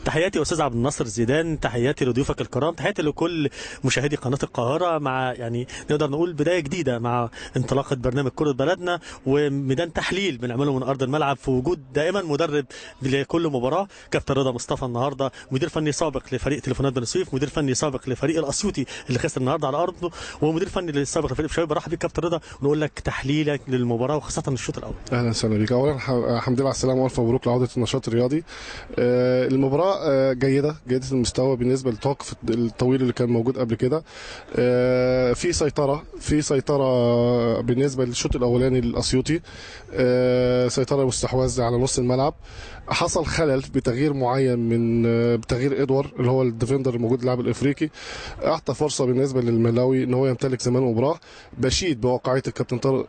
تحياتي استاذ عبد الناصر زيدان، تحياتي لضيوفك الكرام، تحياتي لكل مشاهدي قناة القاهرة مع يعني نقدر نقول بداية جديدة مع انطلاقة برنامج كره بلدنا وميدان تحليل بنعمله من ارض الملعب في وجود دائما مدرب لكل مباراة، كابتن رضا مصطفى النهارده مدير فني سابق لفريق تليفونات بني سويف، مدير فني سابق لفريق الاسيوطي اللي خسر النهارده على ارضه، ومدير فني سابق لفريق الشباب. برحب بيك كابتن رضا ونقول لك تحليلك للمباراة وخاصة الشوط الاول. اهلا وسهلا بيك. اولا الحمد لله على السلامة والف مبروك لعودة النشاط الرياضي. المباراة جيدة المستوى بالنسبة للتوقف الطويل اللي كان موجود قبل كده. في سيطرة بالنسبة للشوط الاولاني للاسيوطي، سيطرة واستحواذ على نص الملعب. حصل خلل بتغيير معين من بتغيير ادوار اللي هو ال defender الموجود اللاعب الافريقي، اعطى فرصة بالنسبة للملاوي ان هو يمتلك زمان المباراة. بشيد بواقعية الكابتن طارق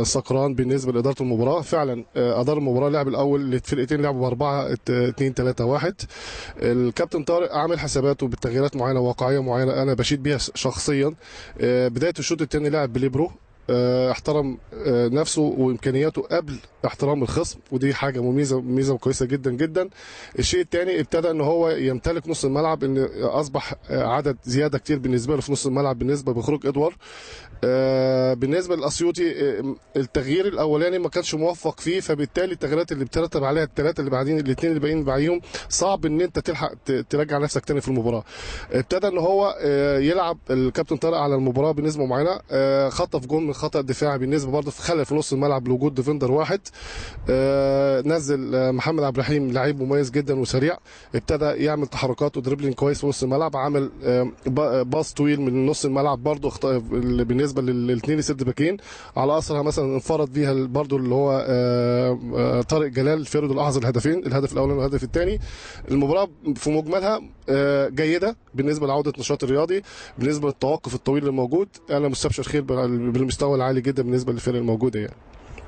سكران بالنسبة لادارة المباراة، فعلا ادار المباراة. لعب الاول الفرقتين لعبوا ب4-2-3-1. الكابتن طارق عامل حساباته بتغييرات معينة واقعية معينة انا بشيد بيها شخصيا. بداية الشوط الثاني لعب بليبرو، احترم نفسه وامكانياته قبل احترام الخصم، ودي حاجة ميزة كويسة جدا جدا. الشيء الثاني ابتدى ان هو يمتلك نص الملعب، ان اصبح عدد زيادة كتير بالنسبة له في نص الملعب بالنسبة بخروج ادوار. بالنسبة للاسيوطي التغيير الاولاني ما كانش موفق فيه، فبالتالي التغييرات اللي بترتب عليها الثلاثة اللي بعدين الاثنين اللي باقيين بعديهم صعب ان انت تلحق ترجع نفسك تاني في المباراة. ابتدى ان هو يلعب الكابتن طارق على المباراة بنسبة معينة، خطف جون من خطا دفاعي بالنسبة برضه في خلل في نص الملعب لوجود defender واحد. نزل محمد عبد الرحيم لعيب مميز جدا وسريع، ابتدى يعمل تحركات و dribbling كويس في نص الملعب، عمل باص طويل من نص الملعب برضه بالنسبة للاثنين سد باكين على اثرها مثلا انفرد بيها برضه اللي هو طارق جلال فرد الاحظ الهدفين، الهدف الاولاني والهدف الثاني. المباراة في مجملها جيدة بالنسبة لعودة النشاط الرياضي، بالنسبة للتوقف الطويل اللي موجود. انا مستبشر خير بالمستوى العالي جدا بالنسبة للفرق الموجودة يعني.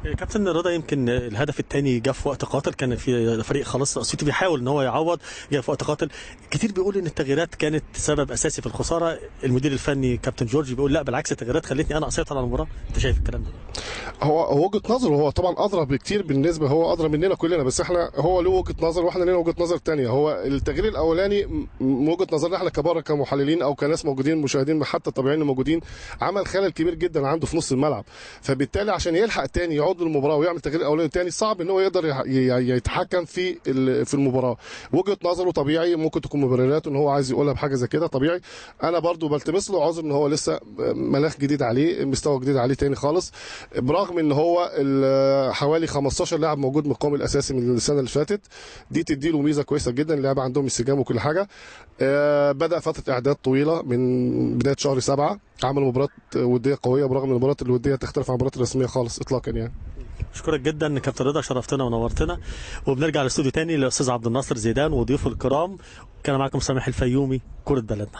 كابتن رضا، يمكن الهدف الثاني جه في وقت قاتل، كان في فريق خلاص الاسيوطي بيحاول ان هو يعوض، جه في وقت قاتل. كتير بيقول ان التغييرات كانت سبب اساسي في الخسارة، المدير الفني كابتن جورج بيقول لا بالعكس التغييرات خلتني انا اسيطر على المباراة. انت شايف الكلام ده؟ هو وجهه نظره، هو طبعا ادرى بكتير بالنسبة، هو ادرى مننا كلنا، بس احنا هو له وجهه نظر واحنا لنا وجهه نظر ثانية. هو التغيير الاولاني وجهه نظرنا احنا كبار كمحللين او كناس موجودين مشاهدين حتى طبيعيين موجودين، عمل خلل كبير جدا عنده في نص الملعب، فبالتالي عشان يلحق ثاني يعود للمباراة ويعمل تغيير اولاني ثاني صعب ان هو يقدر يتحكم في المباراة. وجهه نظره طبيعي ممكن تكون مبرراته ان هو عايز يقولها بحاجة زي كده طبيعي. انا برضو بلتمس له عذر ان هو لسه ملاخ جديد عليه، مستوى جديد عليه تاني خالص، برغم ان هو حوالي 15 لاعب موجود من القوام الاساسي من السنة اللي فاتت، دي تدي له ميزة كويسة جدا، اللاعب عندهم انسجام وكل حاجة. بدا فترة اعداد طويلة من بداية شهر 7، عمل مباراة وديه قوية برغم ان المباريات الودية تختلف عن المباريات الرسمية خالص اطلاقا يعني. اشكرك جدا كابتن رضا، شرفتنا ونورتنا. وبنرجع للاستوديو تاني للاستاذ عبد الناصر زيدان وضيوفه الكرام. كان معكم سامح الفيومي، كرة بلدنا.